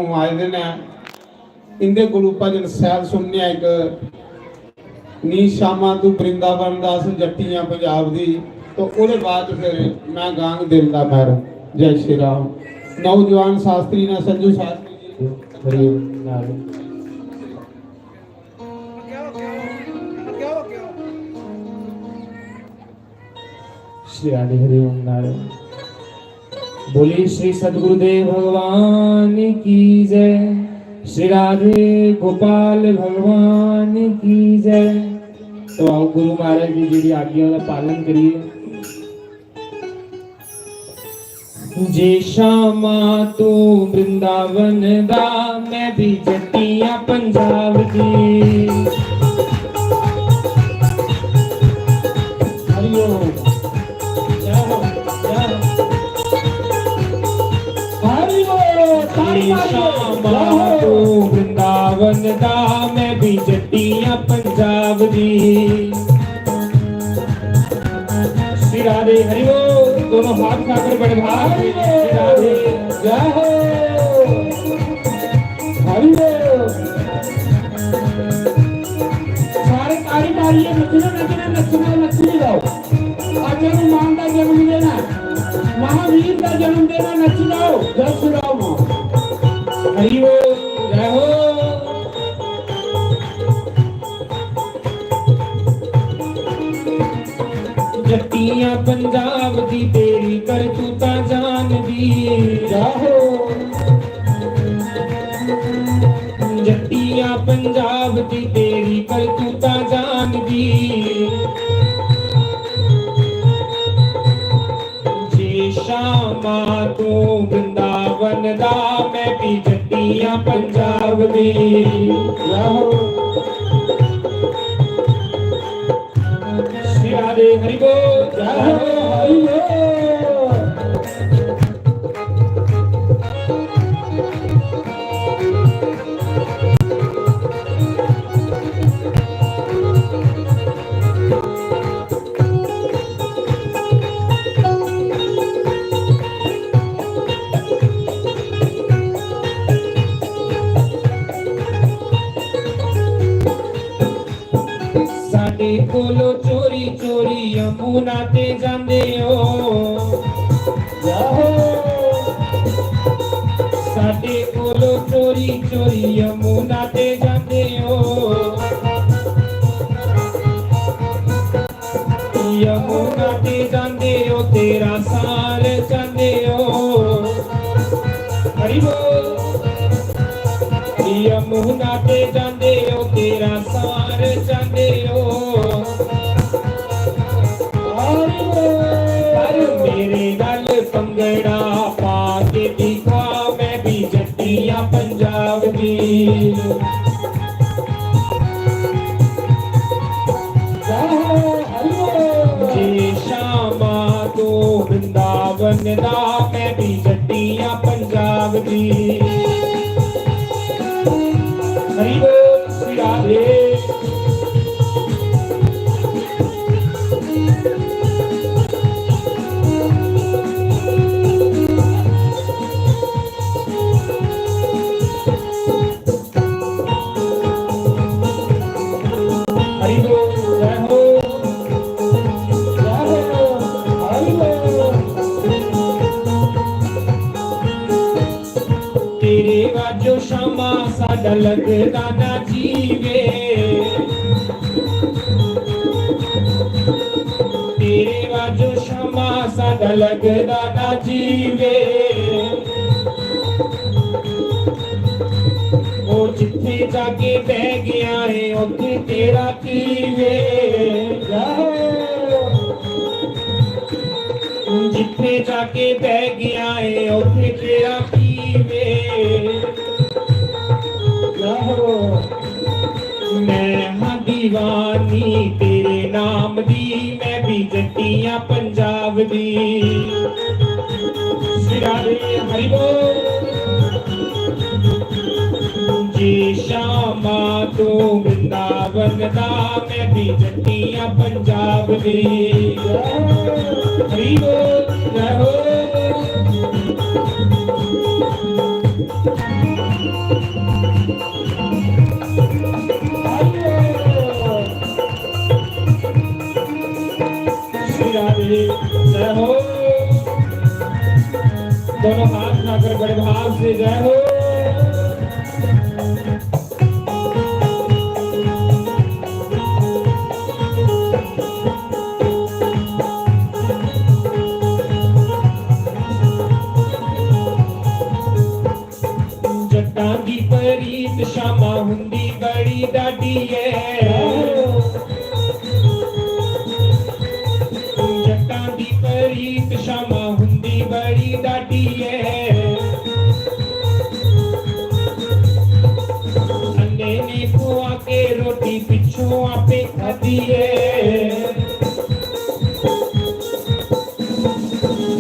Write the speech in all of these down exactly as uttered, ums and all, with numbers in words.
आए दे न, इंदे कोलू भजन सैल सुनने आं इक, "नी शामां तू वृंदावन दा, अस जट्टियां पंजाब दी।" तो ओह्दे बाद फिर मैं गांग दिल दा मैरम। जय श्री राम। नौजवान शास्त्री ने संजू शास्त्री जी। हरि ओम नारायण। श्री राधे हरि ओम नारायण। बोलिए श्री सदगुरुदेव भगवान की जय, श्री राधे गोपाल भगवान की जय। तो आओ गुरु महाराज जी जेह्ड़ी आज्ञा दा पालन करिए। जे शामा तू वृंदावन दा, मैं भी जट्टियां पंजाब दी। हरि ओम। जय हो, जय हो। हरि ओम। जे शामा तू वृंदावन दा, मैं भी जट्टियां पंजाब दी। श्री राधे हरि बोल। दोनों हाथ उठाकर बड़े भाव से श्री राधे। जय हो। हरि बोल। सारे ताड़ी मारिए नचना, नचना, नचना, नचना जाओ। अज हनुमान का जन्मदिन है, महावीर का जन्मदिन है, नच जाओ। जय श्री राम। हरि बोल। जय हो। जट्टियां पंजाब दी तेरी करतूतां जानदी। आहो। जट्टियां पंजाब दी तेरी करतूतां जानदी। जे शामा तू वृंदावन दा, मैं भी जट्टियां पंजाब दी। आहो। श्री राधे हरि बोल। जय हो हरि बोल। साडे कोलो चोरी चोरी यमुना ते जांदे हो। आहो। साडे कोलो चोरी चोरी यमुना ते जांदे हो। यमुना ते जांदे हो, तेरा सार चांदे हो। हरि बोल। यमुना ते जांदे हो, तेरा सार चांदे हो। हरि बोल। पर मेरे नाल पंगड़ा पा के दिखा, मैं भी जट्टियां पंजाब दी। जे शामा तू वृंदावन दा, मैं भी जट्टियां पंजाब दी। हरि बोल श्री राधे। हरि बोल, जय हो, जय हो, हरि बोल। तेरे वाजो शामा साडा लगदा ना जीवे। तेरे वाजो शामा साडा लगदा ना जीवे। ओ जिथे जाके बह गया है, उथे तेरा की वे। जिथे जाके बह गया है, उथे तेरा की वे। मैं हाँ दीवानी तेरे नाम दी, मैं भी जट्टियां पंजाब दी। श्री राधे हरि बोल। जे शामा तू वृंदावन दा, मैं भी जट्टियां पंजाब दी। हरि बोल, जय हो। श्री राधे, जय हो। दोनों हाथ उठाकर बड़े भाव से जय हो। जट्टां दी परीत शामा हुंदी बड़ी डाढी ऐ। जट्टां दी परीत शामा हुंदी बड़ी डाढी ऐ। अन्ने ने खुआ के रोटी पिच्छों आपे खादी ऐ।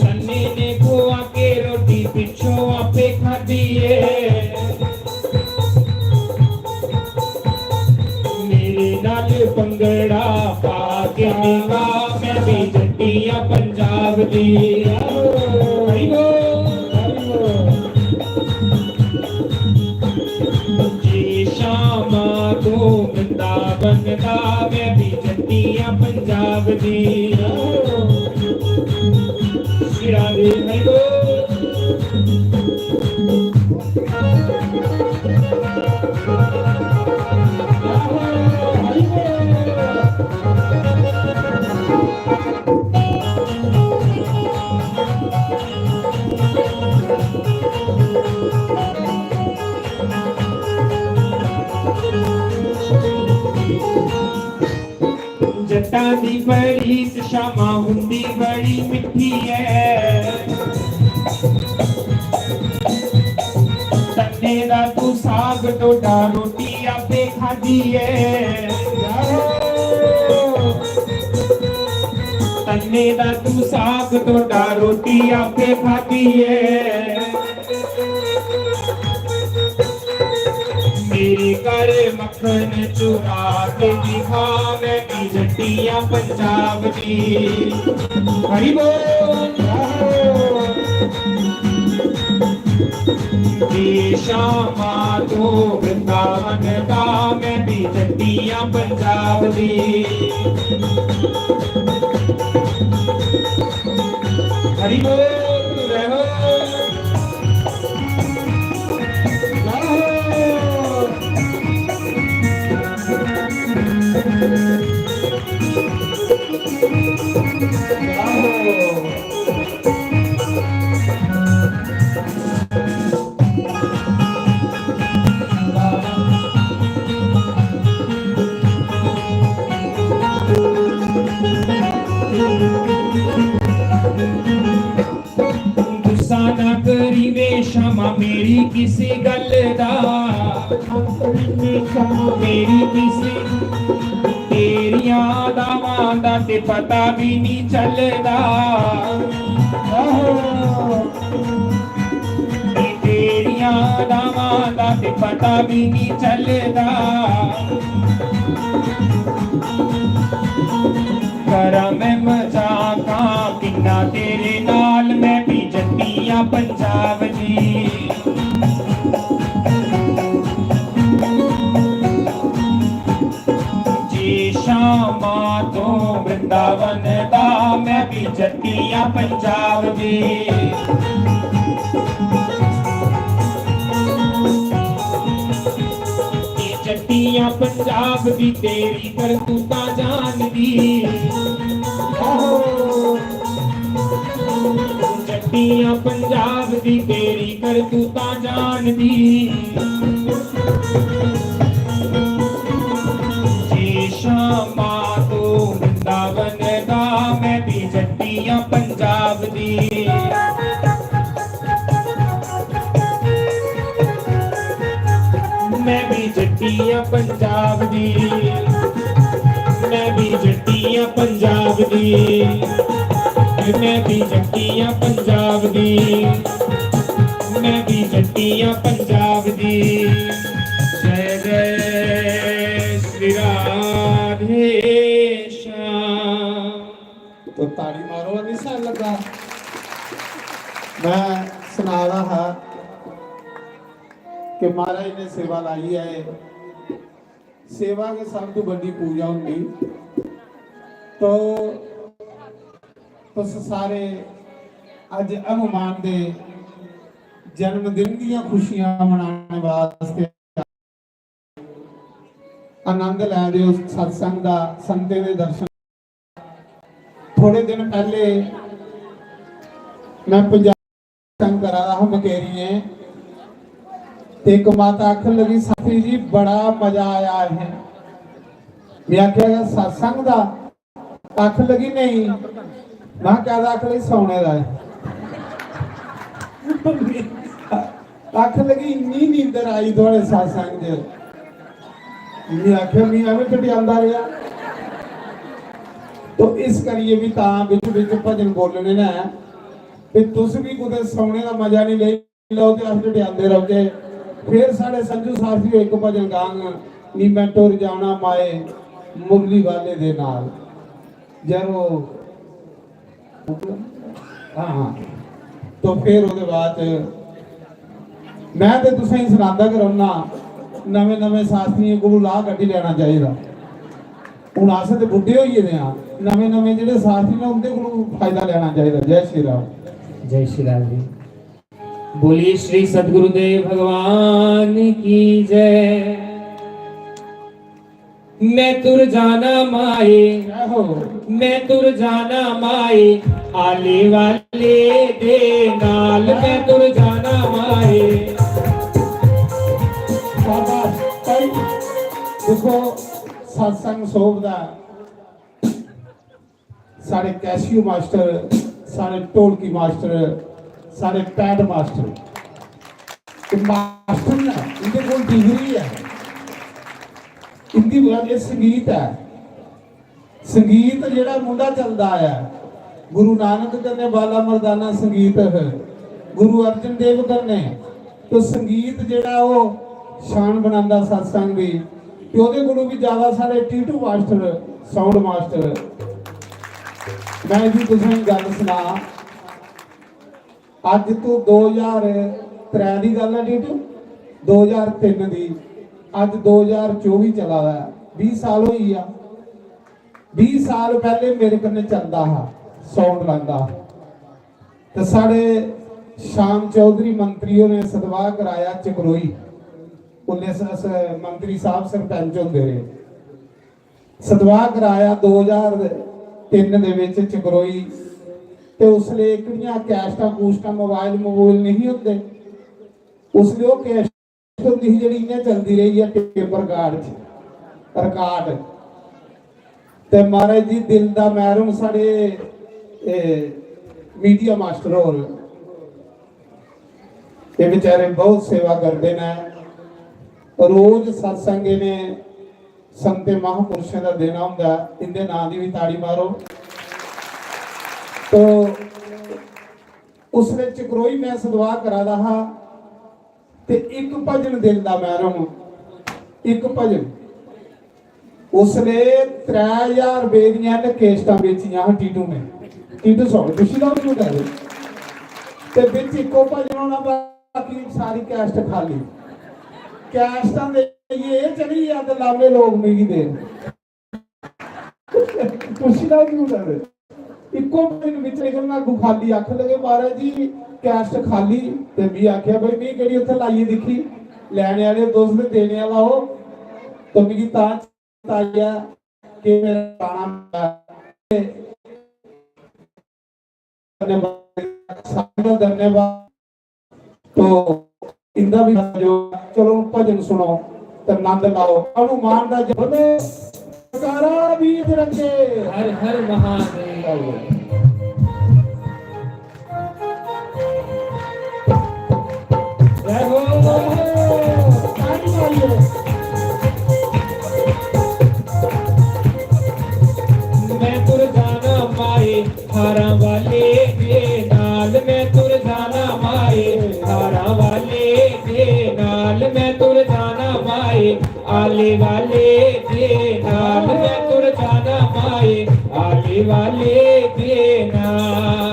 सन्नी ने खुआ के रोटी पिच्छों आपे खादी ऐ। मेरे नाल पंगड़ा पा के निभा, मैं भी जट्टियां पंजाब दी। हरि बोल, हरि बोल। जी शामा तू वृंदावन दा, मैं भी जट्टियां पंजाब दी। श्री राधे हरि बोल। जट्टां दी बड़ी शामा हुंदी बड़ी मिट्ठी ऐ। तन्ने दा तू साग ढोडा रोटी आपे खादी ऐ। तन्ने दा तू साग ढोडा रोटी आपे खादी ऐ। मेरे घर मक्खन चुरा के दिखा, मैं भी जट्टियां पंजाब दी। हरि बोल। जी शामा तू वृंदावन दा, मैं भी जट्टियां पंजाब दी। हरि बोल, जय हो। गुस्सा ना करी वे शामा मेरी किसी गल्ल दा। मेरी किसी, तेरियां अदावां दा ते पता भी नहीं चलदा। आहो। तेरियां अदावां दा ते पता भी नहीं चलदा। करां मैं मजाकां किन्ना तेरे नाल, मैं भी जट्टियां पंजाब दी। जी शामा तू वृंदावन दा, मैं भी जट्टियां पंजाब दी। जट्टियां पंजाब दी तेरी करतूतां जानदी। आहो। जट्टियां पंजाब दी तेरी करतूतां जानदी। जी शामा तू वृंदावन दा, मैं भी जट्टियां पंजाब दी। मैं भी जट्टियां पंजाब दी, मैं भी जट्टियां पंजाब दी, मैं भी जट्टियां पंजाब दी, मैं भी जट्टियां पंजाब दी। जय जय श्री राधे श्याम। तो ताड़ी मारो, नहीं सा लगा। मैं सनाला हा, कि महाराज ने सेवा लाई है, सेवा गै सब तू बड्डी पूजा होंदी। तो तुस सारे अज्ज हनुमान दे जन्मदिन दियां खुशियां मनाने वास्ते आनंद लै रहे हो सत्संग दा, संतें दे दर्शन। थोड़े दिन पहले मैं पंजाब सत्संग करा दा हा मकेरियें, ते इक माता आखन लगी, "शास्त्री जी, बड़ा मजा आया है।" मैं आखेआ, "सत्संग दा?" आखन लगी, "नहीं।" मैं कहा, "आखन लगी, सौने दा है।" आखन लगी, "इन्नी नींदर आई थुआढ़े सत्संग च।" मैं आखेआ, "मैं एवं टटियांदा रेहा।" तो इस करिए भी तां बिच बिच भजन बोलने न, ते तुस भी कुतै सौने दा मजा नहीं लेई लैओ ते अस टटियांदे रौहगे। फिर साढ़े संजू साथी इक भजन गांग, "नी मैं टुर जाना माए मुरली वाले दे नाल।" जरो हाँ, हाँ। तो फिर ओह्दे बाद च मैं ते तुसें गी सनांदा गै रौह्ना, नमें-नमें शास्त्रियें कोलू लाह् कड्ढी लैना चाहिदा। हून अस ते बुड्ढे होई गेदे आं, नमें-नमें जेह्ड़े शास्त्री न उं'दे कोलू फायदा लैना चाहिदा। जय श्री राम। जय श्री राम जी। बोलिए श्री सतगुरुदेव भगवान की जय। मैं तुर जाना माए, जय हो। मैं तुर जाना माए, आले वाले दे नाल। मैं तुर जाना माए। शाबाश। भाई, दिक्खो, सत्संग शोभदा। साढ़े कैसियो मास्टर, साढ़े ढोलकी मास्टर, साढ़े पैड मास्टर, ये मास्टर ना, इंदे कोल डिग्री है, इंदी वजह से संगीत है। संगीत जेह्ड़ा मुंढा चलदा आया, गुरु नानक कन्नै बाला मर्दाना संगीत है, गुरु अर्जन देव कन्नै, तो संगीत जेह्ड़ा ओह् शान बनांदा सत्संग दी। ते ओह्दे कोलू बी ज्यादा साढ़े टीटू मास्टर, साउंड मास्टर, मैं जी तुसें गल्ल सना, अज्ज तू दो ज्हार त्रै दी गल्ल ऐ टीटू, दो ज्हार तिन्न दी, अज्ज दो ज्हार चौबी चला दा ऐ, बीह् साल होई गेआ। बीह् साल पैह्ले मेरे कन्नै चलदा हा, साउंड लांदा हा। ते साढ़े श्याम चौधरी मंत्री होरें सतवाह कराया चकरोई, उल्लै अस, अस मंत्री साहब सरपंच होंदे रेह्। सतवाह कराया दो ज्हार तिन्न दे बिच चकरोई, ते उसलै एह्कड़ियां कैस्टां कूस्टां, मोबाइल मोबाइल नेईं होंदे, उसलै ओह् कैस्ट होंदी ही जेह्ड़ी इ'यां चलदी रेही ऐ टेप रिकार्ड च, रिकार्ड। ते महाराज जी, दिल दा मैह्‌रम साढ़े, ए, मीडिया मास्टर होर, एह् बेचारे बहुत सेवा करदे न। रोज सत्संग इ'नें संतें महापुरुषें दा देना होंदा ऐ। इं'दे नांऽ दी बी ताड़ी मारो। तो उसलै चकरोई मैं सतवाह करा दा हा, ते इक भजन दिल दा मैह्‌रम, इक भजन। उसलै त्रै ज्हार रपेऽ दियां इ'नें कैस्टां बेचियां हां टीटू ने। टीटू सौ, खुशी दा बी होंदा ऐ। ते बिच इक्को भजन होना, बाकी सारी कैस्ट खाली। कैस्टां देइयै एह् चली गेआ ते लामे लोक मिगी देन। खुशी दा बी होंदा ऐ। इक्को भजन बिच निकलना, अग्गू खाली। आखन लगे, "महाराज जी, कैस्ट खाली।" ते मी आखेआ, "भाई, मी केह्ड़ी उत्थै लाइयै दिक्खी, लैने आह्ले तुस ते देने आह्ला ओह्।" ते मिगी तां चेता आया कि मेरा गाना धन्यवाद, सारें दा धन्यवाद। तो इंदा भी जो, चलो भजन सुनो ते नंद लाओ। हनुमान दा जन्म, जयकारा बीज रंगे। हर हर महादेव। जय हो। ताली मारिए। मैं तुर जाना माए हारां वाले दे नाल, मैं तुर जाना माए हारां वाले दे नाल, मैं तुर जाना माए आले वाले दे नाल, मैं तुर जाना माए आले वाले दे नाल।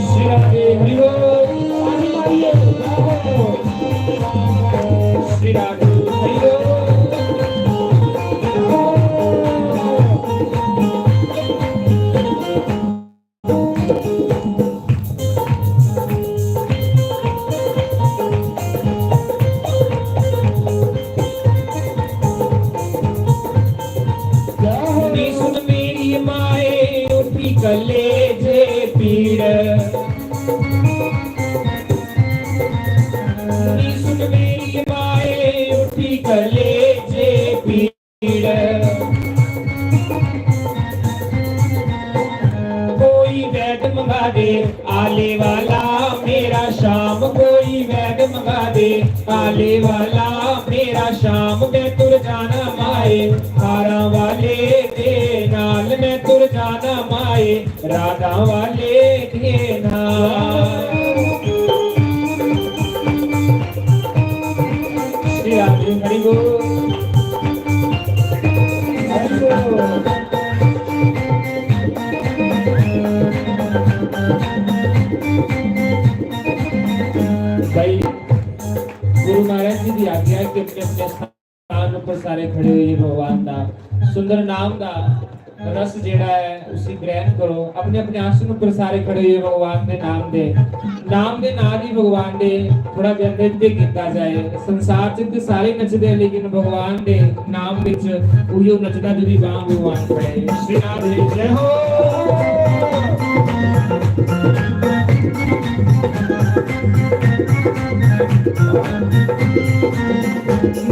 शिवा दे हरि बोल। कलेजे पीड़। नी सुन मेरी माए, उठी कलेजे पीड़। कोई वैद मंगा दे आले वाला मेरा शाम, कोई वैद मंगा दे आले वाला मेरा शाम। मैं तुर जाना माए हारा वाले दे नाल, मैं तुर जाना माए राधा वाले दे नाल। श्री राधे हरि बोल। हरि बोल। भाई, गुरु महाराज जी की आज्ञा है कि अपने अपने स्थान पर सारे खड़े होइए भगवान दा सुंदर नाम दा रस जेह्ड़ा ऐ उसी ग्रहण करो। अपने अपने आसन उप्पर सारे खड़े होइए भगवान दे नाम दे, नाम दे नाल ही भगवान दे थोड़ा व्यंजन भी कीता जाए। संसार च ते सारे नचदे, लेकिन भगवान दे नाम विच उयो नचदा जुदी बांह भगवान खड़े। श्री राधे जय हो।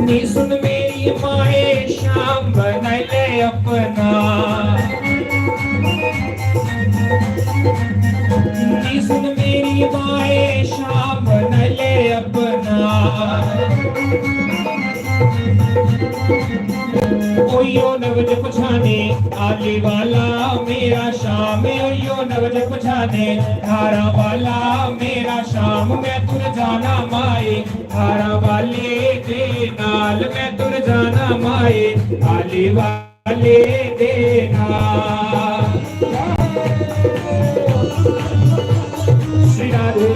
नी सुन मेरी माए शाम बनाई ले अपना। नी सुन मेरी माए शाम बनाई ले अपना। ओयो नवज पछाने आले वाला मेरा शाम, ओयो नवज पछाने हारा वाला मेरा शाम। मैं तुर जाना माए हारा वाले दे नाल, मैं तुर जाना माए आले वाले दे नाल। श्री राधे।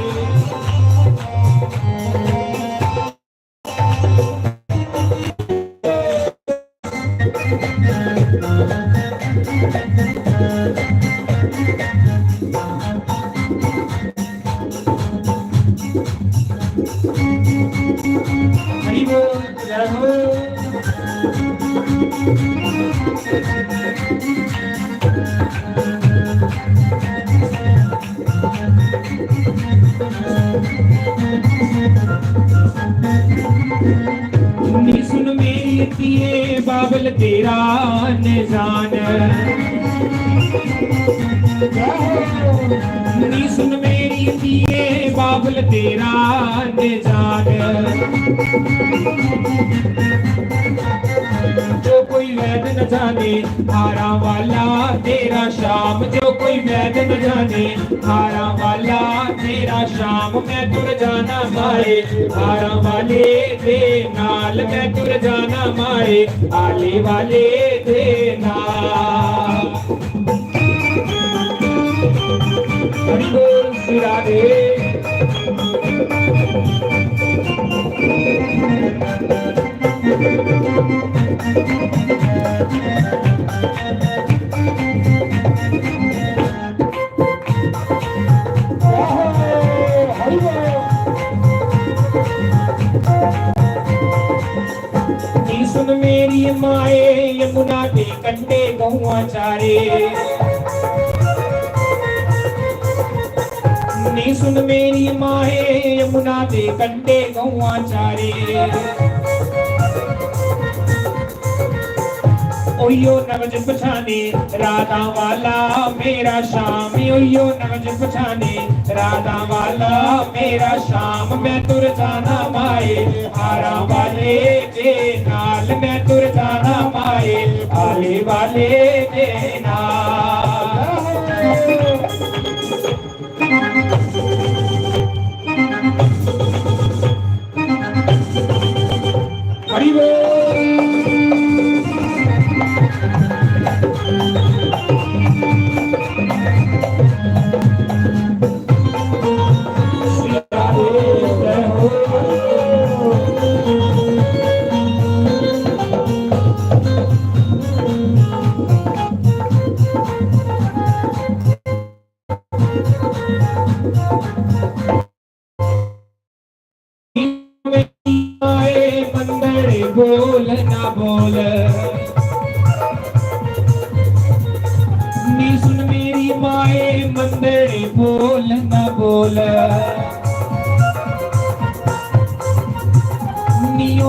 हरि बोल, जय हो। नी सुन मेरी पिए बाबल तेरा निजान। नी सुन मेरी पिए बाबल तेरा निजान। जो कोई वैद न जाने हारा वाला तेरा शाम, जो कोई वैद न जाने हारा वाला तेरा शाम। मैं तुर जाना माए हारा वाले दे नाल, मैं तुर जाना माए आले वाले दे नाल। हरि बोल श्री राधे। नी सुन मेरी माए यमुना दे कंढे गऊआं चारे। नी सुन मेरी माए यमुना दे कंढे गऊआं चारे। ओयो नवज पछाने राधा वाला मेरा शाम, ओयो नवज पछाने राधा वाला मेरा शाम। मैं तुर जाना माए हारा वाले दे नाल, मैं तुर जाना माए आले वाले दे नाल। हरि बोल।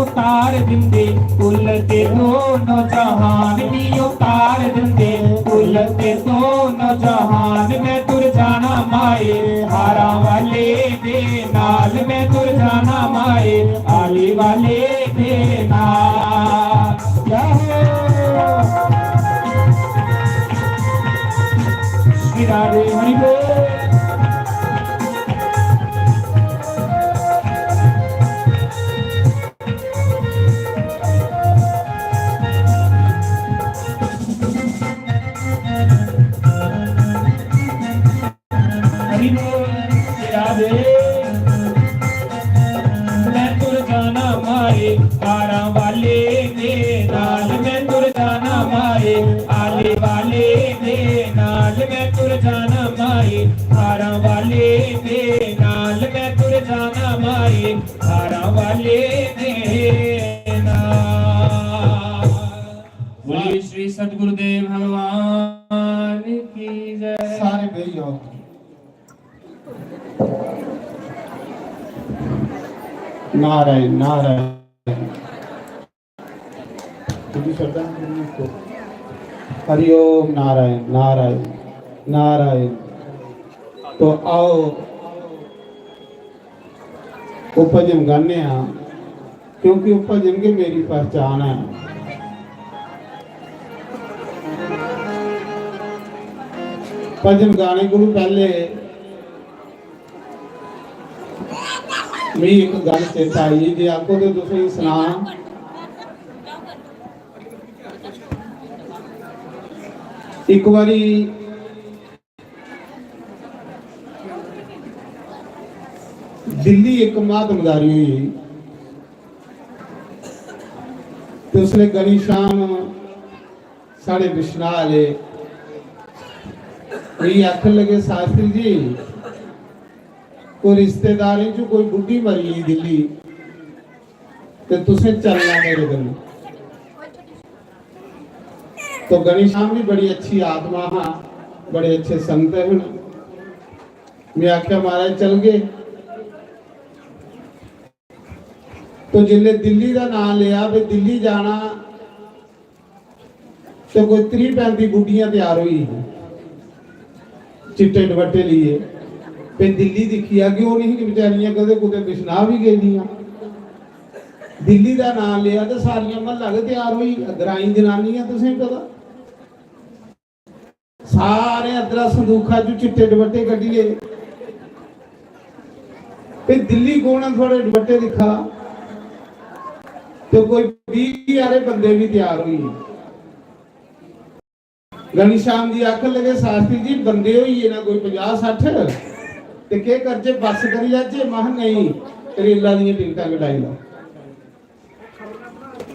उतार दिंदे कुल ते दोनों जहान, नी उतार दिंदे कुल ते दोनों जहान। मैं तुर जाना माए हारा वाले दे नाल, मैं तुर जाना माए आले वाले दे नाल। जय हो। श्री राधे हरि बोल। हरि बोल, राधे। मैं तुर जाना माए तारा वाले दे नाल, मैं तुर जाना माए आले वाले दे नाल, मैं तुर जाना माए तारा वाले दे नाल, मैं तुर जाना माए तारा वाले दे नाल। बोलिए श्री सतगुरुदेव भगवान की जय। सारे बेही जाओ। नारायण, नारायण। तुझी श्रद्धा में तुम इसको। हरि ओम नारायण, नारायण, नारायण। तो आओ, वो भजन गाने हां, क्योंकि वो भजन गै मेरी पहचान है। भजन गाने कोलू पैह्ले मिगी इक गल्ल चेता आई, जे आखो ते तुसेंगी सनां। इक बारी दिल्ली इक महात्मदारी होई, ते उसलै गनी श्याम साढ़े बिश्नाह आह्ले मिगी आखन लगे, "शास्त्री जी, कोई रिश्तेदारें च कोई बुड्ढी मरी गेई दिल्ली, ते तुसें चलना मेरे कन्नै।" तो गनी श्याम भी बड़ी अच्छी आत्मा हा, बड़े अच्छे संत हन। मैं आखेआ, "महाराज, चलगे।" तो जिसले दिल्ली दा नाम लिया, भी दिल्ली जाना, ते कोई त्रीह पैंती बुड्ढियां त्यार होई गेइयां, चिट्टे दुपट्टे लेइयै। ते दिल्ली दिक्खी आ कि ओह् नहीं बेचारियां कदें कुतै बिश्नाह बी गेदियां। दिल्ली दा नाम लिया ते सारियां म्हल्ला गै त्यार होई गेआ, ग्राईं जनानियां, तुसेंगी पता। सारे अंदरा संदूखा चों चिट्टे दुपट्टे कड्ढियै, ते दिल्ली कौन ऐ थुआढ़े दुपट्टे दिक्खा दा? ते कोई बीह हारे बंदे बी त्यार होई गे। घनश्याम जी आखन लगे, "शास्त्री जी, बंदे होई गे ना कोई पंजाह सट्ठ, ते केह् करचै, बस करी लैचै?" महां, "नेईं, रेला दियां टिकटां कटाई लैओ।"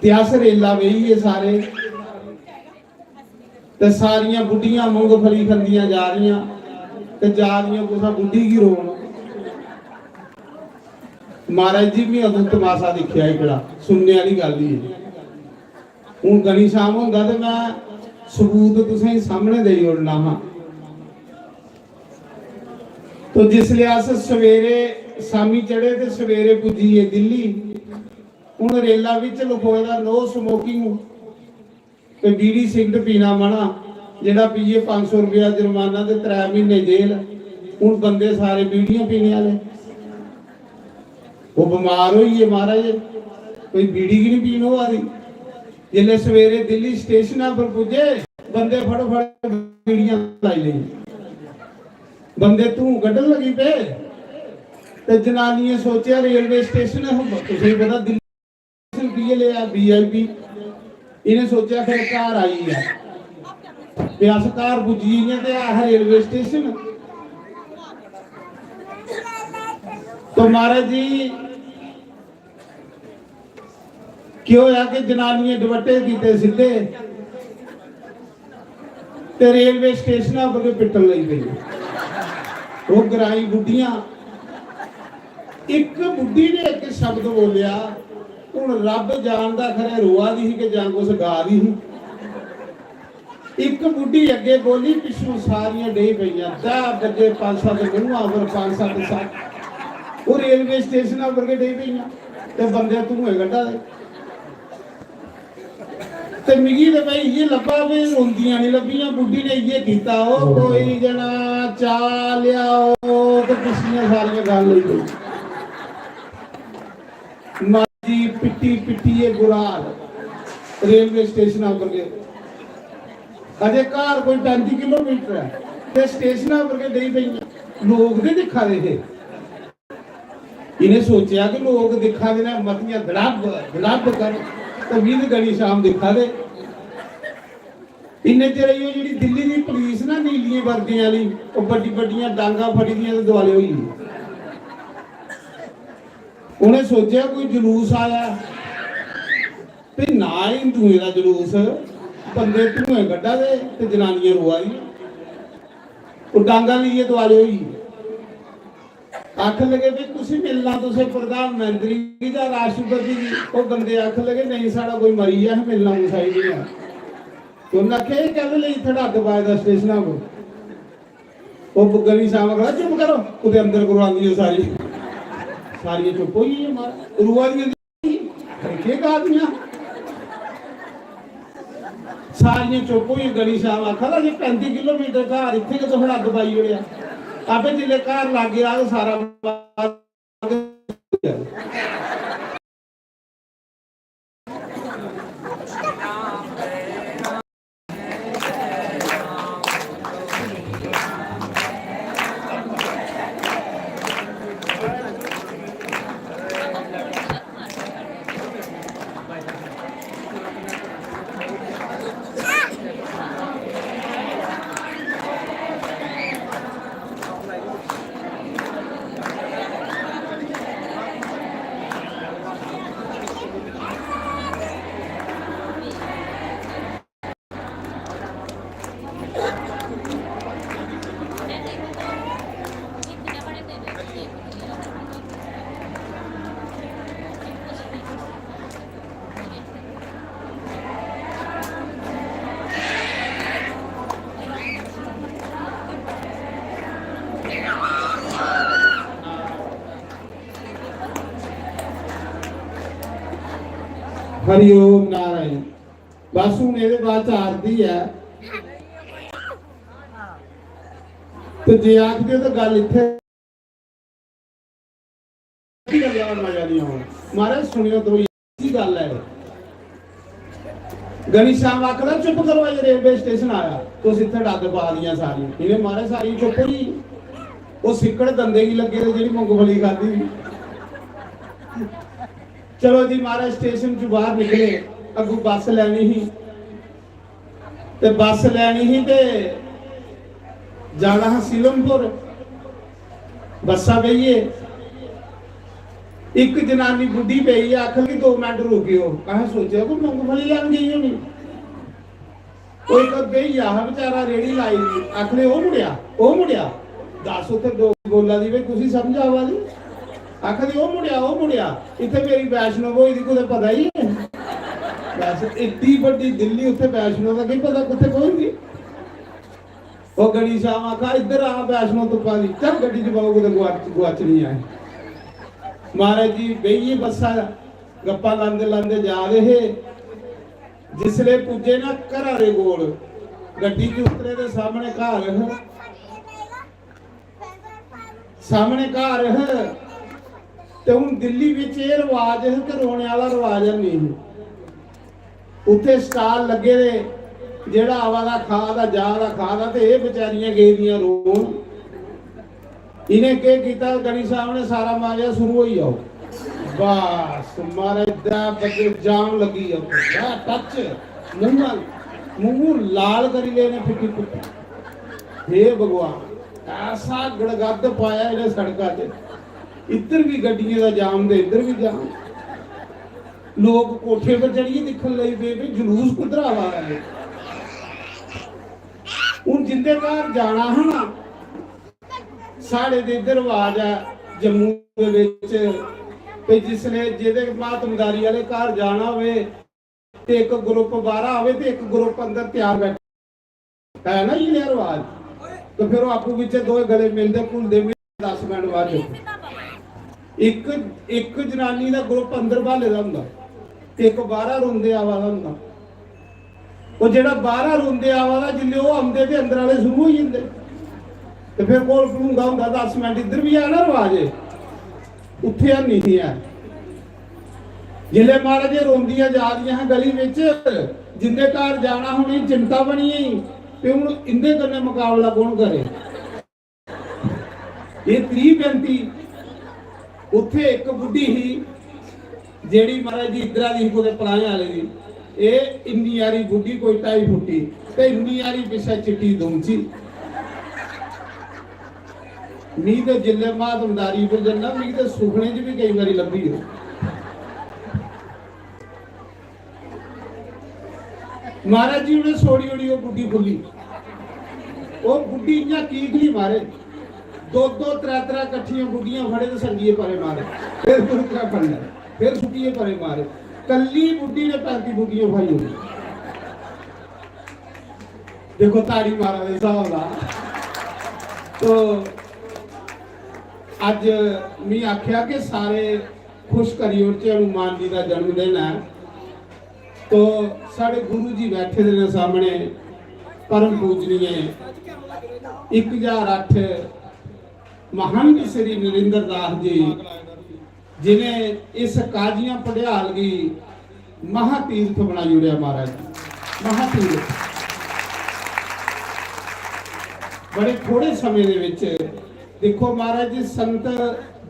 ते अस रेला बेही गे सारे, ते सारियां बुड्ढियां मूंगफली खंदियां जा रहियां, ते जा रहियां कुसै बुड्ढी गी रोन। महाराज जी, में अदूं तमाशा दिक्खेआ एह्कड़ा, सुनने आह्ली गल्ल ही है। हून घनश्याम होंदा ते में सबूत तुसेंगी सामने देई ओड़ना हा। तो जिसलै अस सवेरे शामी चढ़े ते सवेरे पुज्जी गे दिल्ली, हून रेला बिच लखोए दा no smoking, ते बीड़ी सिगरट पीना मना, जेह्ड़ा पीए पंज सौ रपेआ जुर्माना ते त्रै म्हीने जेल। हून बंदे सारे बीड़ियां पीने आह्ले। ओह् बमार होई गे महाराज, कोई बीड़ी गै निं पीन होआ दी। जिसलै सवेरे दिल्ली स्टेशना पर पुज्जे, बंदे फटोफट बीड़ियां लाई लेई, बंदे धूं कड्ढन लगी पे। ते जनानियें सोचेआ रेलवे स्टेशन, तुसेंगी पता दिल्ली स्टेशन पीए लेआ वीआईपी, इ'नें सोचेआ फिर घर आई गेआ। ते अस घर पुज्जी गे ते ऐ हा रेलवे स्टेशन। तो महाराज जी, केह् होआ कि जनानियें दुपट्टे कीते सिद्धे ते रेलवे स्टेशना पर गै पिट्टन लगी पेइयां। ओह् ग्राईं बुड्ढियां, इक बुड्ढी ने इक शब्द बोलेआ, हून रब्ब जानदा खरै रोआ दी ही कि जां कुछ गा दी ही। इक बुड्ढी अग्गे बोली, पिच्छों सारियां डेही पेइयां। दस बजे पंज सत्त मूंहां पर, पंज सत्त सत्त। ओह् रेलवे स्टेशना पर गै डेही पेइयां ते बंदे धुएं कड्ढा दे। ते मिगी ते भाई इ'यै लब्भा, भाई रोंदियां निं लब्भियां। बुड्ढी ने इ'यै कीता, "ओ कोई जना चाह् लेआओ," ते पिछलियां सारियां गल्ल होई गेई। मां जी पिट्टी पिट्टियै बुरा हाल, रेलवे स्टेशना पर गए। अजे घर कोई पैंती किलोमीटर ऐ ते स्टेशना पर गै डेही पेइयां। लोक ते दिक्खा दे हे। इ'नें सोचेआ कि लोक दिक्खा दे न, मतियां दड़ब दड़ब कर, ते मिगी ते घनी शाम दिक्खा दे। इन्ने चिर एह् जेह्ड़ी दिल्ली दी पुलिस ना, नीलियें वर्दियें आह्ली, ओह् बड्डी बड्डियां डांगां फड़ी दियां ते दुआले होई गेई। उ'नें सोचेआ कोई जलूस आया, ते ना हिंदुएं दा जलूस, बंदे धुएं कड्ढा दे ते जनानियां रोआ दियां। ओह् डांगां लेइयै दुआले होई गे। आखन लगे, "भी कुसी मिलना तुसें, प्रधानमंत्री गी जां राष्ट्रपति गी?" ओह् बंदे आखन लगे, "नेईं, साढ़ा कोई मरी गेआ, असें मिलना कुसै गी निं ऐ।" ते उ'न्नै आखेआ, "एह् कैह्दे लेई इत्थै डड्ड पाए दा स्टेशना पर?" ओह् घनी शाम आखदा, "चुप करो, कुतै अंदर करोआंदी ओ सारी।" सारियां चुप होई गेइयां, मार रोआ दियां। अरे केह् गा दियां? सारियां चुप होई। घनी शाम आखा दा, "जे पैंती किलोमीटर घर, इत्थै गै तुसें अग्ग पाई ओड़ेआ।" आपे जिसलै घर लाग्गे आग, सारा माल हरि ओम नारायण। बस हून एह्दे बाद च आरती ऐ। ते जे आखदे ते गल्ल इत्थै गल्ला मजा निं औना। महाराज सुनेओ, दो इसी गल्ल ऐ। घनी शाम आखदा, "चुप करो, अज्ज रेलवे स्टेशन आया, तुस इत्थै डड्ड पा दियां सारियां।" इ'नें महाराज सारियां चुप होई गेई। ओह् सिक्कड़ दंदे गी लग्गे दे, जेह्ड़ी मुंगफली खाद्धी दी। चलो जी महाराज, स्टेशन चों बाहर निकले, अग्गू बस लैनी ही, ते बस लैनी ही ते जाना हा सीलमपुर। बस्सा बेहिये, इक जनानी बुड्ढी पेई, आखन लगी, "दो मिंट रुकेओ।" असें सोचेआ कोई मुंगफली लैन गेई होनी। ओह् इक बेही गेआ हा बेचारा, रेड़ी लाई दी। आखने, "ओ मुड़ेआ, ओ मुड़ेआ, दस उत्थै डोगरी बोल्ला दी, भाई कुसी समझ आवा दी?" आखा दी, "ओ मुड़ेआ, ओ मुड़ेआ, इत्थै मेरी वैष्णो होई दी, कुतै पता ही है?" बस इड्डी बड्डी दिल्ली, उत्थै वैष्णो दा केह् पता कुत्थै पहुंच दी। ओह् घनी शाम आखा, "इद्धर आ वैष्णो तुप्पा दी, चल गड्डी च बाओ, कुतै गुआच-, गुआचनी ऐ।" महाराज जी बेहियै बस्सा गप्पां लांदे लांदे जा दे हे। जिसले पुज्जे ना घरा दे कोल, गड्डी च उतरे ते सामने घर हा, सामने घर हा। ते हून दिल्ली बिच एह् रवाज हा कि रोने आह्ला रवाज है नहीं। उत्थे स्टाल लग्गे दे, जेह्ड़ा आवा दा खा दा, जा दा खा दा, ते एह् बेचारियां गेदियां रोन। इ'नें केह् कीता, गनी साहब ने सारा मारेआ, "शुरू होई जाओ।" बस, मारे दै बजे जाम लगी जाओ। दै टच, मूंह, मूंह लाल करी लेने, फिटी फिटी। हे भगवान, ऐसा गड़गद्द पाया इ'नें सड़का च। इद्धर बी गड्डियें दा जाम ते इद्धर बी जाम। लोक कोठे पर चढ़ियै दिक्खन लगी पे, "भी जुलूस कुद्धर आवा दा है?" हून जिंदे घर जाना हा ना, साढ़े ते इद्धर रवाज ऐ जम्मू दे बिच, ते जिसले जेह्दे मातमदारी आह्ले घर जाना होवे, ते इक ग्रुप बाह्रा आवे ते इक ग्रुप अंदर त्यार बैठे, है ना इ'यै रवाज। ते फिर ओह् आपूं बिच्चें दोए गले मिलदे, घुलदे, मिलदे, दस मिंट बाद चुप। इक, इक जनानी दा ग्रुप अंदर ब्हाले दा होंदा ते इक बाह्रा रोंदे आवा दा होंदा। ओह् जेह्ड़ा बाह्रा रोंदे आवा दा, जिसलै ओह् औंदे ते अंदर आह्ले शुरू होई जंदे। ते फिर कोल भलूंदा होंदा, दस मिंट इद्धर बी है ना रवाज, उत्थै है नहीं ऐ। जिसलै महाराज एह् रोंदियां जा दियां हां गली बिच, जिंदे घर जाना हा उ'नेंगी चिंता बनी गेई, ते हून इंदे कन्नै मकाबला कौन करे? एह् त्री पैंती। उत्थे इक बुड्ढी ही, जेह्ड़ी महाराज जी इद्धरा दी ही, कुतै पलाएं आह्ले दी। एह् इन्नी हारी बुड्ढी, कोई ढाई फुट्टी, ते इन्नी हारी पिच्छे चिट्टी दुमची। मी ते जिल्लै महात्मदारी पर जन्ना, मिगी ते सुखने च बी केईं बारी लब्भी ओह्। महाराज जी उ'नें सोड़ी ओड़ी ओह् बुड्ढी खुल्ली। ओह् बुड्ढी इ'यां कीकली मारे, दो दो त्रै त्रै कट्ठियां बुड्ढियां फड़े ते संगिये परे मारे, फिर दूसरा फड़ना, फिर सुट्टिये परे मारे। कल्ली बुड्ढी ने पैंती बुड्ढियां फड़ी ओड़ी। देखो ताड़ी मारा दे स्हाब दा। तो अज्ज मी आखेआ कि सारे खुश करी ओड़चे, हनुमान जी दा जन्मदिन ऐ। तो साढ़े गुरु जी बैठे दे ने सामने, परम पूजनीय इक ज्हार अट्ठ महान श्री नरेंद्र दास जी, जिन्हें इस काजियां पड़ियाल गी महातीर्थ बनाई ओड़ेआ महाराज जी, महातीर्थ। बड़े थोड़े समें दे विच दिक्खो महाराज जी, संत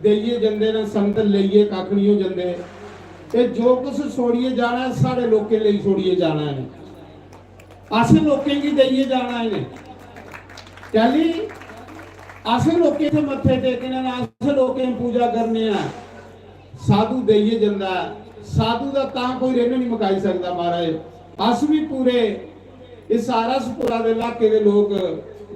देइयै जंदे न, संत लेइयै कक्ख निं हो जंदे। ते जो कुछ छोड़ियै जाना ऐ, साढ़े लोकें लेई छोड़ियै जाना ऐ। अस लोकें गी देइयै जाना ऐ। कैली? अस लोकें दे मत्थे टेकने न, अस लोकें दी पूजा करने आ। साधु देइयै जंदा ऐ, साधु दा तां कोई रिण निं मकाई सकदा महाराज। अस बी पूरे इस आर एस पुरा दे इलाके दे लोक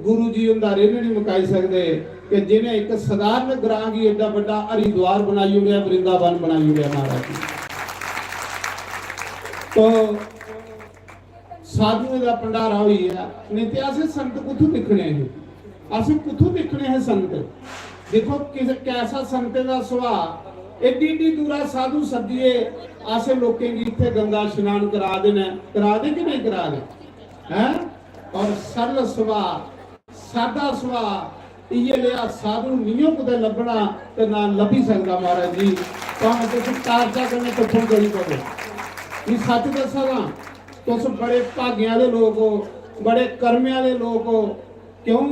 गुरु जी हुंदा रिण निं मकाई सकदे कि जि'नें इक सधारण ग्रां गी एड्डा बड्डा हरिद्वार बनाई ओड़ेआ, वृंदावन बनाई ओड़ेआ महाराज जी। तो साधुएं दा भंडारा होई गेआ, नेईं ते असें संत कुत्थूं दिक्खने हे, असें कुत्थूं दिक्खने हे संत? दिक्खो किस, कैसा संतें दा सुभाऽ, एड्डी एड्डी दूरा साधु सद्दियै असें लोकें गी इत्थै गंगा स्नान करा दे न, करा दे कि नेईं करा दे? हैं? और सरल सुभाऽ, सादा सुभाऽ, इ'यै नेहा साधु निं ओ कुतै लब्भना ते ना लब्भी सकदा महाराज जी। भामें तुस टार्चा कन्नै तुप्पन करी पवो। मी सच्च दस्सा दा, तुस बड़े भागें आह्ले लोक ओ, बड़े कर्में आह्ले लोक ओ। क्यों?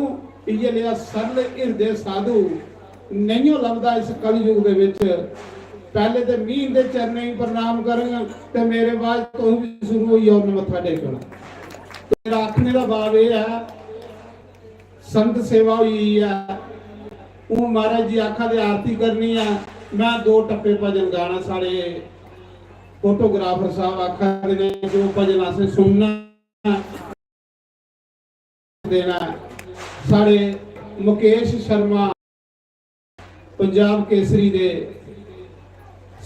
इ'यै नेहा सरल हिरदे साधु नेईं ओ लभदा इस कलयुग दे विच। पैह्ले ते मी इंदे चरणें गी प्रणाम करङ ते मेरे बाद तुस बी शुरू होई जाओ मत्था टेकना। ते मेरा आखने दा भाव एह् ऐ, संत सेवा होई गेई ऐ। हून महाराज जी आखा दे आरती करनी ऐ, मैं दो टप्पे भजन गाना। साढ़े फोटोग्राफर साहब आखा दे ने जो भजन असें सुनना देना। साढ़े मुकेश शर्मा पंजाब केसरी दे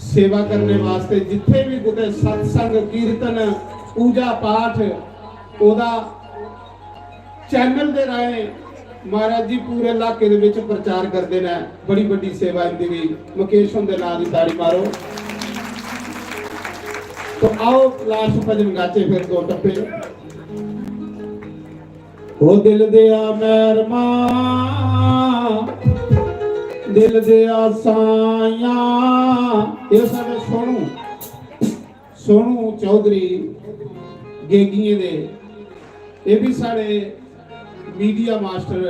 सेवा करने वास्ते जित्थे भी कुतै सत्संग, कीर्तन, पूजा पाठ, ओदा चैनल दे राहें महाराज जी पूरे इलाके दे विच प्रचार करदे ने। बड़ी बड्डी सेवा इंदी भी। मुकेश हुंदे नां दी ताड़ी मारो। तो आओ लास्ट भजन गाचे फिर दो टप्पे। ओ दिल दे आ मैरमा, दिल दे आ साइयां। ये साढ़े सोनू, सोनू चौधरी गेगिये दे, ये भी साढ़े मीडिया मास्टर,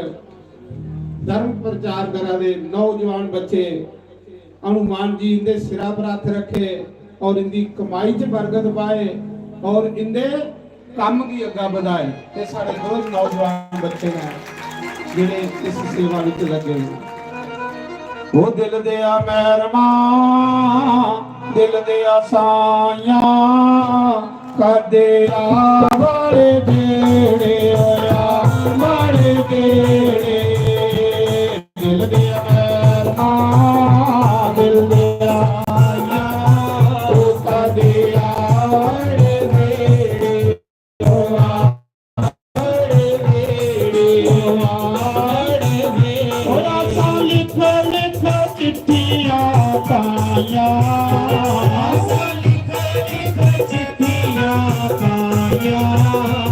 धर्म प्रचार करा दे नौजवान बच्चे। हनुमान जी इंदे सिरा पर हत्थ रखे और इंदी कमाई च बरकत पाए और इंदे कम्म गी अग्गा बधाए। ते साढ़े दो नौजवान बच्चे ने जेह्ड़े इस सेवा विच लग्गे ने। ओ दिल दे आ मैरमा, दिल दे आ साइयां, कदे आ बड़े बेड़े, आ बड़े बेड़े। दिल दे आ मैरमा, दिल दे आ साइयां, ओ कदे आ बड़े बेड़े। चिट्ठियां पाइयां, चिट्ठियां पाइयां।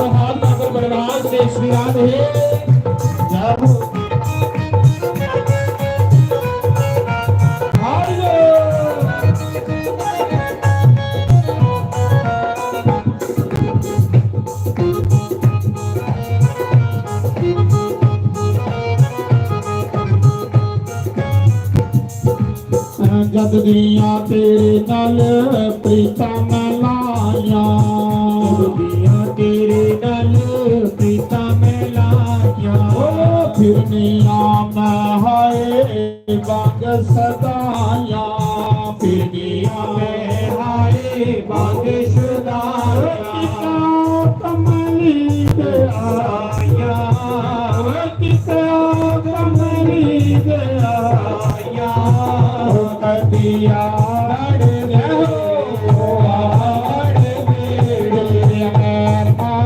हाथ पाकर बलराज से श्री राधे। जय हो। हरि बोल। जद दियां तेरे नाल प्रीतां मैं लाइयां। जद दियां तेरे नाल प्रीतां मैं लाइयां। ओ फिरनियां मैं हाय बंग सदाइयां। फिरनियां मैं हाय बंग सदाइयां। कितना कमली दे आइयां। कितना कमली दे आइयां। ओ कदिया आड़ गए हो, आड़ मेरे मेहमान।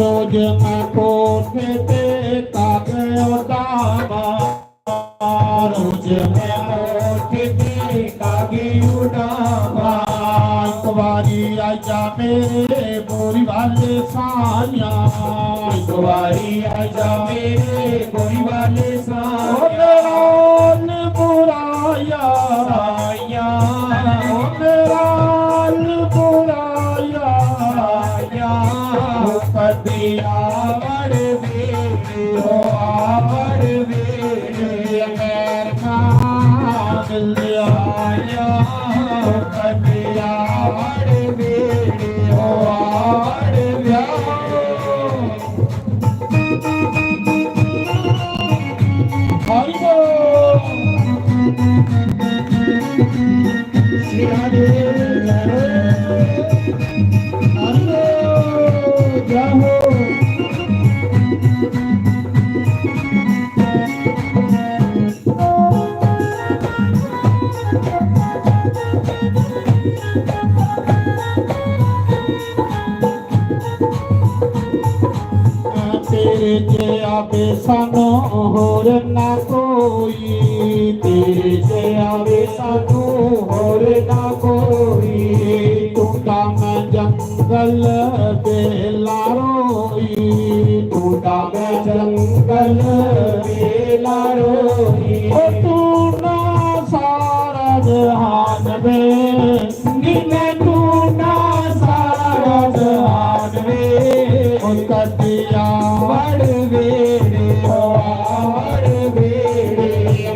रोज मैं कोठे ते कागे उडावां। रोज मैं कोठे ते कागे उडावां। एक बारी आजा मेरे बोरी वाले साइयां। एक बारी आजा मेरे बोरी वाले साइयां। ओ मेरा बुराया साइयां। ओ मेरा बुराया साइयां। ओ कदिया आड़ वेले, ओ आड़ वेले, मेरे नाल आया। ओ कदिया आड़ वेले, ओ आड़ वेले। हरि बोल। श्री राधे। हरि बोल। जय हो। तेरे जेहा बेसन होर ना कोई, तेरे जेहा बेसन होर ना कोई। टूटा मैं जंगल बेला रोई, टूटा मैं जंगल बेला रोई। ओ तू ना सारा जहान वे, नी मैं तू ना सारा जहान वे। ओ कदिया आड़ वेले, ओ आड़ वेले,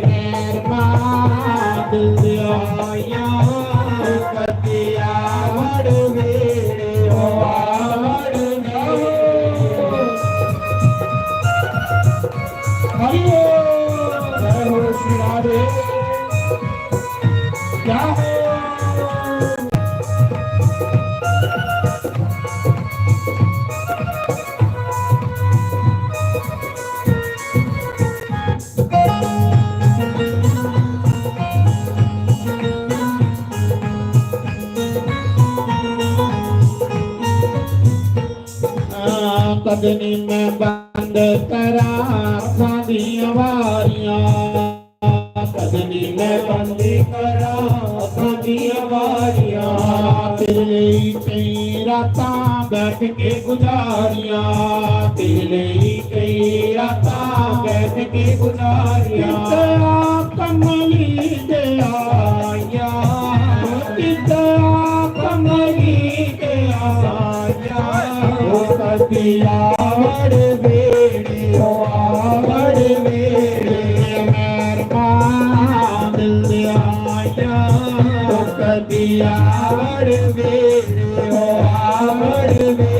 मेहरबान दिल आया। ओ कदिया आड़ वेले, ओ आड़ वेले। हरि बोल। जय हो श्री राधे। क्या हो? कदनी मैं बंद करा अखां दियां वारियां। कदनी मैं बंद करा अखां दियां वारियां। तेरे लेई कई रातां बैठ के गुजारियां। तेरे लेई कई रातां बैठ के गुजारियां। कितरा कमली दे आया, कितरा कमली दे आया। ओ कदिया आड़ वेले, ओ आड़ वेले, मेहरबान दिल आया। ओ कदिया आड़ वेले, ओ आड़ वेले।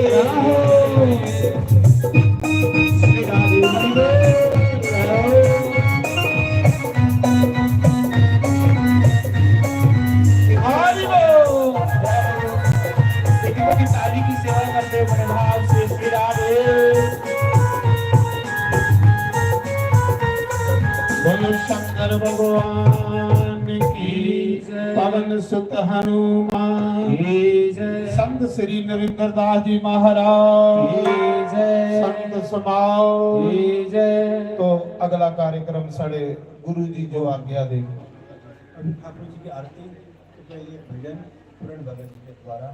हरि बोल। ताली की सेवा करते बड़े भाव से श्री राधे। भगवान की, पवन सुत हनुमान की, संत श्री नरेंद्र दास जी महाराज की, संत समाज की। तो अगला कार्यक्रम साढ़े गुरु जी जो आज्ञा दे। अभी ठाकुर जी की आरती, तो ये भजन पूर्ण भगत जी के द्वारा।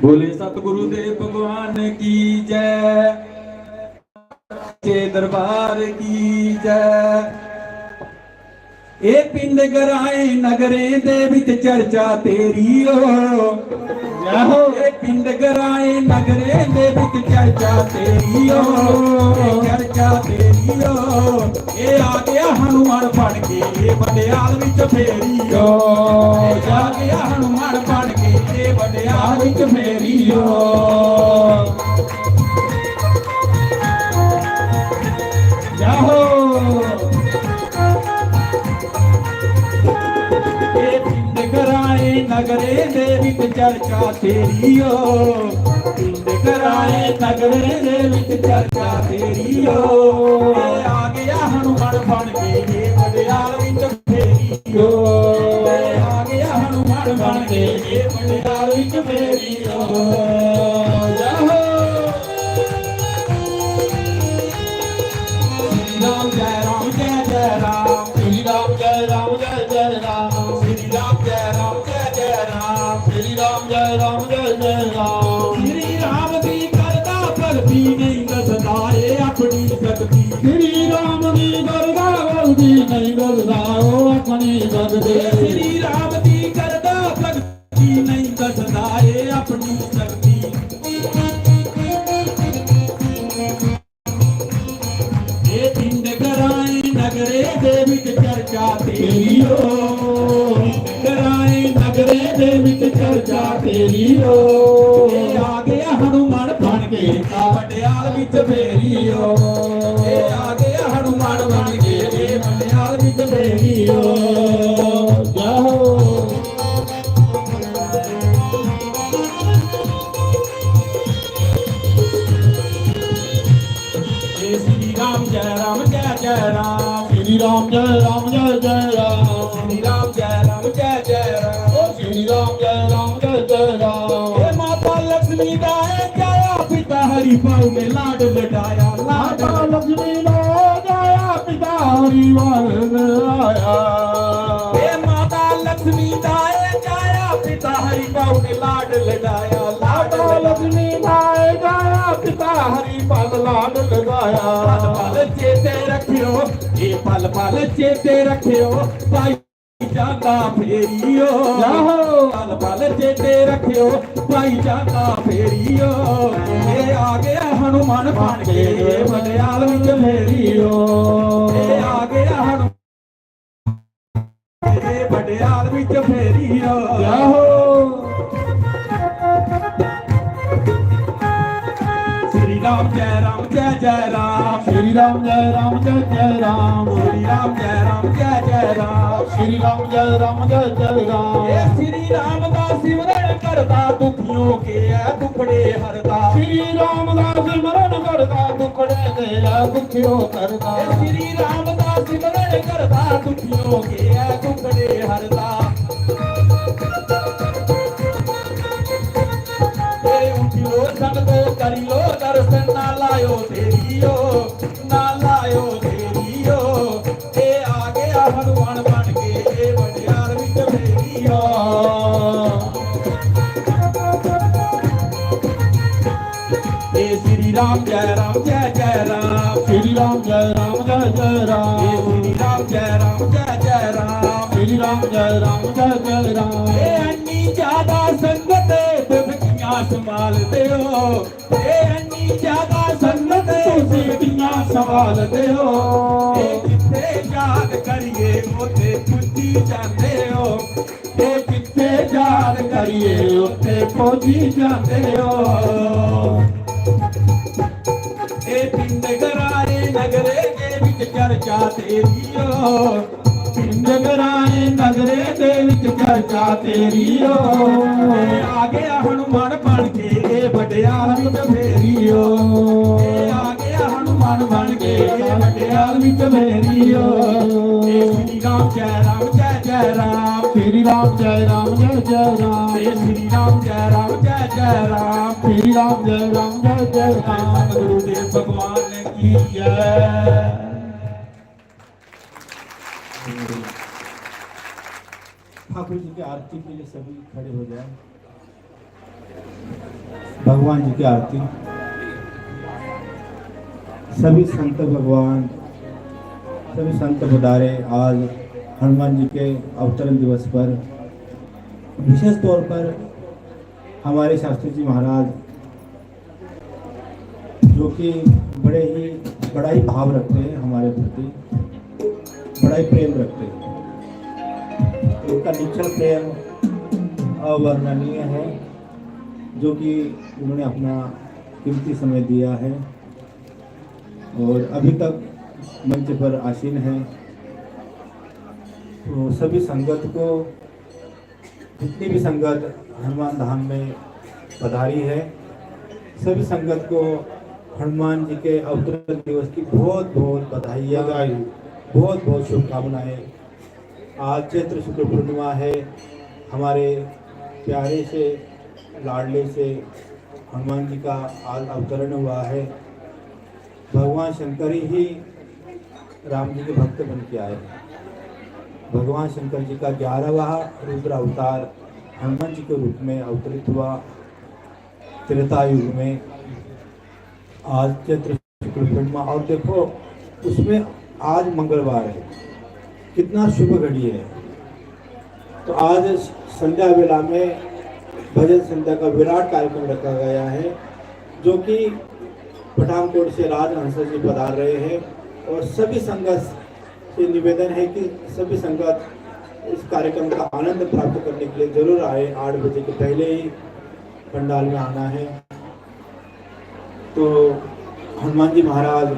बोले सतगुरुदेव भगवान की जय, के दरबार की जय। ए पिंड ग्राएं नगरें दे विच चर्चा तेरी ओ। जय हो। ए पिंड ग्राएं नगरें दे विच चर्चा तेरी ओ। ए चर्चा तेरी ओ। ए आ गया हनुमान बन के, ए बंडियाल विच फेरी ओ। ए आ गया हनुमान बन के, ए बंडियाल विच फेरी ओ। जाहो। ए पिंड ग्राएं नगरें दे विच चर्चा तेरी ओ। पिंड ग्राएं नगरें दे विच चर्चा तेरी ओ। ए आ गया हनुमान बन के, ए बंडियाल विच फेरी ओ। ए आ गया हनुमान बन के, ए बंडियाल विच फेरी ओ। जाहो। श्री राम जय राम जय जय राम। श्री राम जय राम जय जय राम। श्री राम जय राम जय जय राम। श्री राम जय राम जय जय राम। श्री राम दी करदा भगती नहीं दसदा ए अपनी शक्ति। श्री राम दी करदा भगती नहीं दसदा ओ अपनी शक्ति। श्री राम दी करदा भगती नहीं दसदा ए अपनी शक्ति। ए पिंड ग्राएं नगरे दे विच चर्चा तेरी ओ। ग्राएं नगरे दे विच चर्चा तेरी ओ। ए आ गया हनुमान बन के, आ बंडियाल विच फेरी ओ। ए आ गया हनुमान बन के, ए बंडियाल विच फेरी ओ। जाहो। ए श्री राम जय राम जय जय राम। श्री राम जय राम जय जय राम। श्री राम जय राम जय जय राम। ओ श्री राम जय राम जय जय राम। ए माता लक्ष्मी दा ए जाया पिता हरि पाऊ ने लाड लडाया, लाड माता लक्ष्मी दा ए जाया पिता हरि पाऊ ने आया। ए माता लक्ष्मी दा ए जाया पिता हरि पाऊ ने लाड लडाया, लाड माता लक्ष्मी दा ए जाया पिता हरि पाऊ ने लाड लडाया। पल पल चेते रखियो, ए पल पल चेते रखियो, भाई जागा फेरियो। आहो। पल पल चेते रखियो, भाई जागा फेरियो। ए आ गया हनुमान बन के, बंडियाल विच फेरियो। ए आ गया हनुमान, ए बंडियाल विच फेरियो। आहो। श्री राम जय राम जय जय राम। श्री राम जय राम जय जय राम। श्री राम जय राम जय जय राम। श्री राम जय राम जय जय राम। ए श्री राम दा सिमरन करदा दुखियों के ए दुखड़े हरदा। श्री राम दा सिमरन करदा दुखड़े के ए दुखियों करदा। ए श्री राम दा सिमरन करदा दुखियों के ए दुखड़े हरदा। ए उठी लो संगतो, करी लो दर्शन, ना लायो देरी ओ, ना लायो देरी ओ। ए आ गया हनुमान बन के, ए बंडियाल विच फेरियो। ए श्री राम जय राम जय जय राम। श्री राम जय राम जय जय राम। ए श्री राम जय राम जय जय राम। श्री राम जय राम जय जय राम। ए अन्नी ज्यादा संगत, तुम कियां संभालते हो? ए अन्नी ज्यादा संगत, तुसी कियां संभालते हो? ए जिथे याद करिए, ओथे पुज्जी जाते हो। ए जिथे याद करिए, ओथे पुज्जी जाते हो। ए पिंड ग्राएं नगरे दे विच चर्चा तेरी ओ। पिंड ग्राएं नगरे दे विच चर्चा तेरी ओ। ए आ गया हनुमान बन के, ए बंडियाल विच फेरियो। ए आ गया हनुमान बन के मटियाल विच मेरी ओ। श्री राम जय राम जय जय राम। श्री राम जय राम जय जय राम। श्री राम जय राम जय जय राम। श्री राम जय राम जय जय राम। गुरुदेव भगवान की जय। ठाकुर जी की आरती के लिए सभी खड़े हो जाएं। भगवान जी की आरती। सभी संत भगवान, सभी संत पधारे। आज हनुमान जी के अवतरण दिवस पर विशेष तौर पर हमारे शास्त्री जी महाराज, जो कि बड़े ही, बड़ा ही भाव रखते हैं हमारे प्रति, बड़ा ही प्रेम रखते हैं। उनका निश्छल प्रेम अवर्णनीय है, जो कि उन्होंने अपना कीमती समय दिया है और अभी तक मंच पर आसीन है। तो सभी संगत को, जितनी भी संगत हनुमान धाम में पधारी है, सभी संगत को हनुमान जी के अवतरण दिवस की बहुत बहुत बधाइयाँ, बधाई। बहुत बहुत शुभकामनाएं। आज चैत्र शुक्ल पूर्णिमा है। हमारे प्यारे से, लाडले से हनुमान जी का आज अवतरण हुआ है। भगवान शंकर ही राम जी के भक्त बन के आए। भगवान शंकर जी का ग्यारहवाँ रुद्र अवतार हनुमान जी के रूप में अवतरित हुआ त्रेता युग में। आज चैत्र शुक्ल पूर्णिमा, और देखो, उसमें आज मंगलवार है, कितना शुभ घड़ी है। तो आज संध्या वेला में भजन संध्या का विराट कार्यक्रम रखा गया है, जो कि पठानकोट से राज हंसा जी पधार रहे हैं और सभी संगत से निवेदन है कि सभी संगत इस कार्यक्रम का आनंद प्राप्त करने के लिए जरूर आए। आठ बजे के पहले ही पंडाल में आना है। तो हनुमान जी महाराज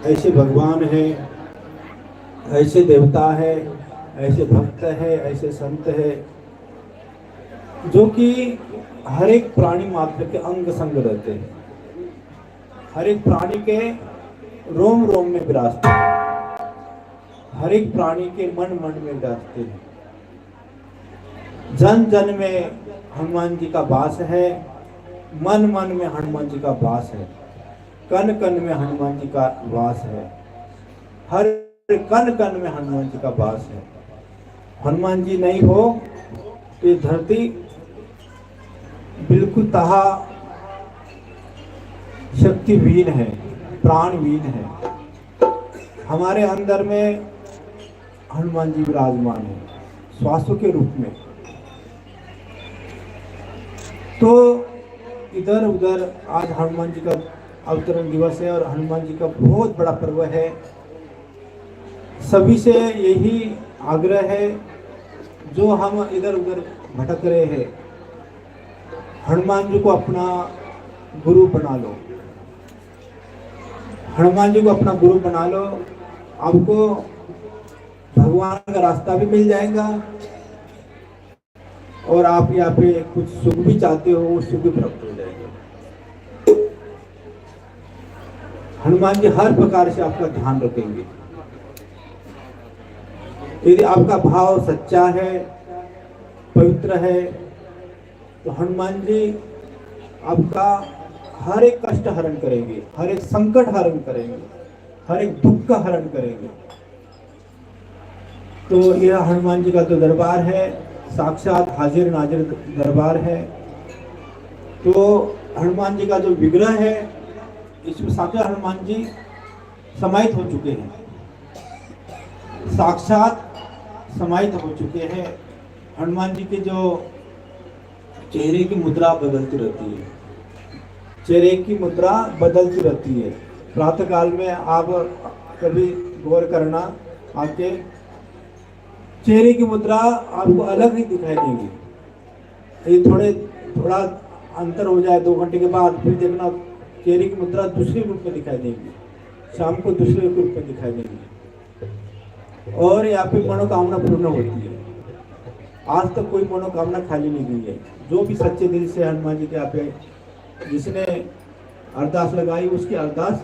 ऐसे भगवान हैं, ऐसे देवता है, ऐसे भक्त है, ऐसे संत है, जो कि हर एक प्राणी मात्र के अंग संग रहते हैं, हर एक प्राणी के रोम रोम में विराजते हैं, हर एक प्राणी के मन मन में विराजते हैं। जन जन में हनुमान जी का वास है, मन मन में हनुमान जी का वास है, कण कण में हनुमान जी का वास है, हर कण कण में हनुमान जी का वास है। हनुमान जी नहीं हो तो ये धरती बिल्कुल तहा शक्तिहीन है, प्राणहीन है। हमारे अंदर में हनुमान जी विराजमान है श्वासों के रूप में। तो इधर उधर आज हनुमान जी का अवतरण दिवस है और हनुमान जी का बहुत बड़ा पर्व है। सभी से यही आग्रह है, जो हम इधर उधर भटक रहे हैं, हनुमान जी को अपना गुरु बना लो। हनुमान जी को अपना गुरु बना लो, आपको भगवान का रास्ता भी मिल जाएगा और आप यहाँ पे कुछ सुख भी चाहते हो, वो सुख भी प्राप्त हो जाएगा। हनुमान जी हर प्रकार से आपका ध्यान रखेंगे। यदि आपका भाव सच्चा है, पवित्र है, तो हनुमान जी आपका हर एक कष्ट हरण करेंगे, हर एक संकट हरण करेंगे, हर एक दुख का हरण करेंगे। तो यह हनुमान जी का जो दरबार है, साक्षात हाजिर नाजिर दरबार है। तो हनुमान जी का जो विग्रह है, इसमें साक्षात हनुमान जी समाहित हो चुके हैं, साक्षात समाहित हो चुके हैं। हनुमान जी के जो चेहरे की मुद्रा बदलती रहती है, चेहरे की मुद्रा बदलती रहती है। प्रातः काल में आप कभी गौर करना, आपके चेहरे की मुद्रा आपको अलग ही दिखाई देगी। ये थोड़े, थोड़ा अंतर हो जाए दो घंटे के बाद, फिर देखना चेहरे की मुद्रा दूसरे रूप में दिखाई देगी, शाम को दूसरे रूप में दिखाई देगी। और यहाँ पे मनोकामना पूर्ण होती है। आज तक कोई मनोकामना खाली नहीं गई है। जो भी सच्चे दिल से हनुमान जी के यहाँ पे जिसने अरदास लगाई, उसकी अरदास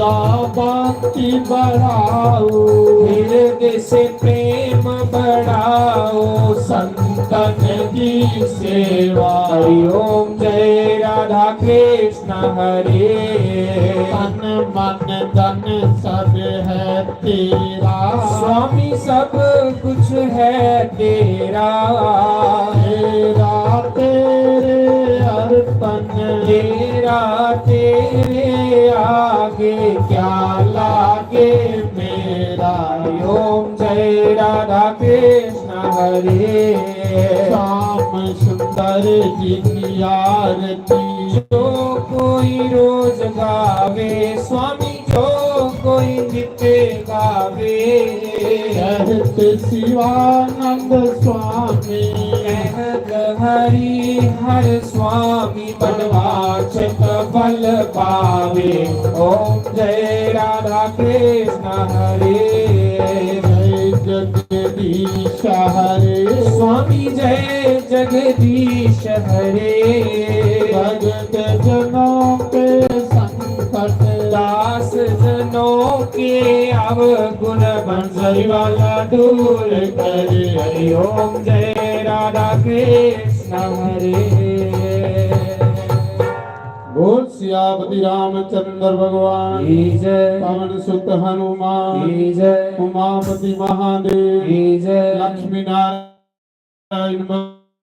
भक्ति बढ़ाओ, हृदय से प्रेम बढ़ाओ, संतन की सेवा। हरि ओम। जय राधा कृष्ण हरे। तन मन धन सब है तेरा, स्वामी सब कुछ है तेरा। तेरा तेरे अर्पण, तेरा तेरे आगे, क्या लागे मेरा। ओम जय राधा कृष्ण हरे। श्याम सुंदर जी की आरती, जो कोई रोज गावे, स्वामी जो कोई नित्य गावे। कहत शिवानंद स्वामी, कहत हरि हर स्वामी, मनवांछित फल पावे। ओम जय राधा कृष्ण हरे। जय जगदीश हरे। स्वामी जय जगदीश हरे। भगत जनों के संकट, दास जनों के अवगुण, बंसरी वाला दूर करे। हरि ओम जय राधा कृष्ण हरे। बोल सियापति रामचंद्र भगवान की जय। पवन सुत हनुमान की जय। उमापति महादेव की जय। लक्ष्मी नारायण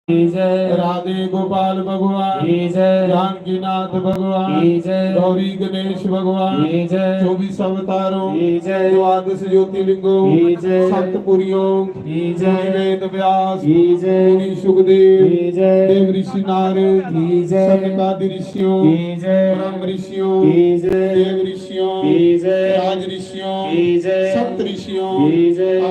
की जय। राधे गोपाल भगवान की जय। जानकीनाथ भगवान की जय। गौरी गणेश भगवान की जय। चौबीस अवतारों की जय। द्वादश ज्योतिर्लिंगों की जय। सतपुरियों की जय। मुनि वेद व्यास की जय। मुनि सुखदेव की जय। देव ऋषि नारद की जय। सनकादि ऋषियों की जय। ब्रह्म ऋषियों की जय। देव ऋषियों की जय। राज ऋषियों की जय। सप्त ऋषियों की जय।